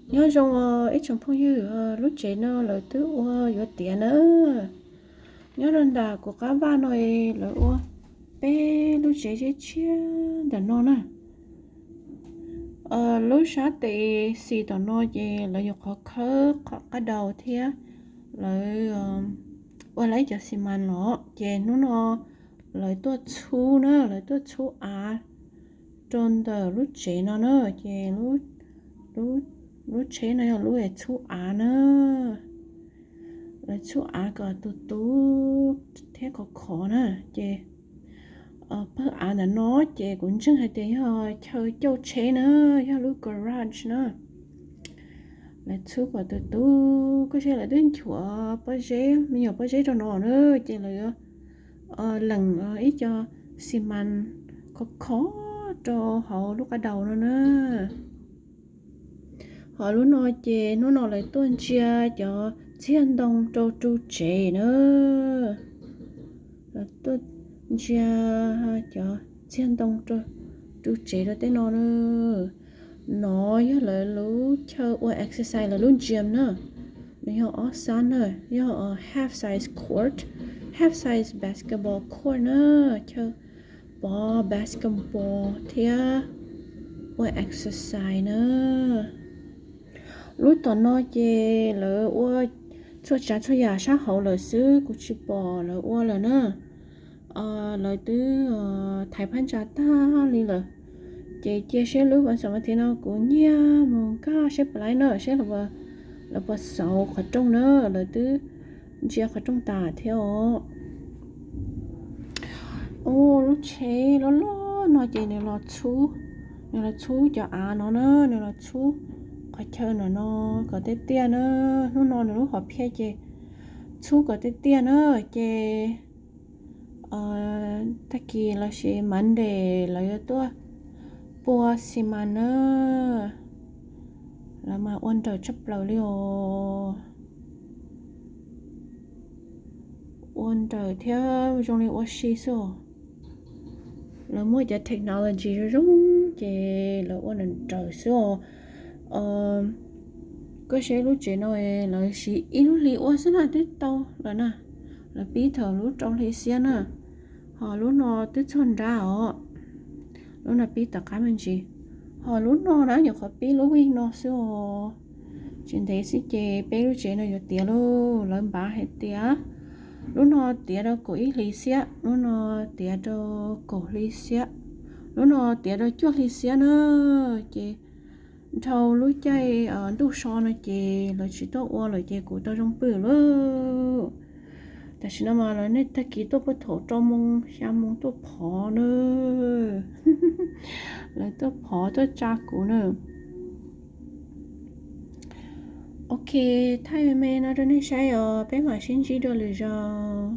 Nyob zoo ib tsoom phooj ywg, lub tsev no lawv twb ua yuav tiav na. Nyob rau ntawm kuv qab vaj no lawv ua peb lub tsev tshiab tshiab ntawm no na. Lub sab tes xis tom no ces lawv nyuam qhuav khawb qhov qab daus thiab lawv ua lawv cov xi mas los ces hnub no lawv tuaj txhub na, lawv tuaj txhub av rau ntawm lub tsev no na. Ces lub tsheb no yog lub txhub av na, lawv txhub av kom tus tus thiab khov khov na. Ces pawg av ntawm no ces kuv ntseeg hais tias yog chaw cauj tsheb na, yog lub garage na. Lawv txhub kom tus tus, koj saib lawv twb nchuav pob zeb, me nyuam pob zeb rau no na, ces lawv yuav leem ib co xi mas khov khov rau hauv lub qab daus no na. Ho lub no ces hnub no lawv tuaj ntsia cov txiag ntoo rau ru tsev na. Lawv tuaj ntsia cov txiag ntoo rau ru tsev rau tej no na. No yog lawv lub chaw ua exercise, lawv lub gym na. Nws yog ob xab na, yog half size court, half size basketball court na, chaw pov basketball thiab ua exercise na. Lub tom no ces lawv ua txhua tsav txhua yam sab hauv lawm xwb, kuv tsis pom lawv ua lawm na. Lawv twb thaiv phab ntsa tag li lawm. Ces cia seb lub vas xaum mas thiv no kuv nyiag mus nkag seb puas laib na, seb lawv puas xauv qhov rooj na, lawv twb ntsia qhov rooj tas thiab os. Lub tsheb loj loj no ces nws los txhub, nws los txhub cov av no na, nws los txhub qhov chaw no no kom tiaj tiaj na. Hnub no nws lub hom phiaj ces txhub kom tiaj tiaj na. Ces tag kis los sis Monday lawv yuav tuaj pua xi mas na. Lawv mas ua nrawm tshaj plaws li os. Ua nrawm thiab zoo li ua si xwb os. Lawv muaj cov technology zoo zoo ces lawv ua nrawm nrawm xwb os. Koj saib lub tsev no lawv siv ib lub hlis ua xwb na twb tau lawm na. Lawv pib thaum lub rau hli xiab na, ho lub no twb txog nrab os. Lub no pib tom qab me ntsis, ho lub no na nyuam qhuav pib lub week no xwb os. Tsis ntev xwb ces peb lub tsev no yuav tiav lauj. Lawv npav hais tias lub no tiav rau kaum ib hlis xiab, lub no tiav rau kaum hli xiab, lub no tiav rau cuaj hli xiab na. Ces dhau lub caij ntuj so no ces lawv tsis tuaj ua lawm ces kuv tau zoo pw lauj. Tam sim no mas lawv nej tag kis tuaj puag thaum rau moos xya moos tuaj phov na. Lawv tuaj phov tuaj tsa kuv na. Ok, thaij me me no rau nej saib os, peb mam sib ntsib dua lwm zaus.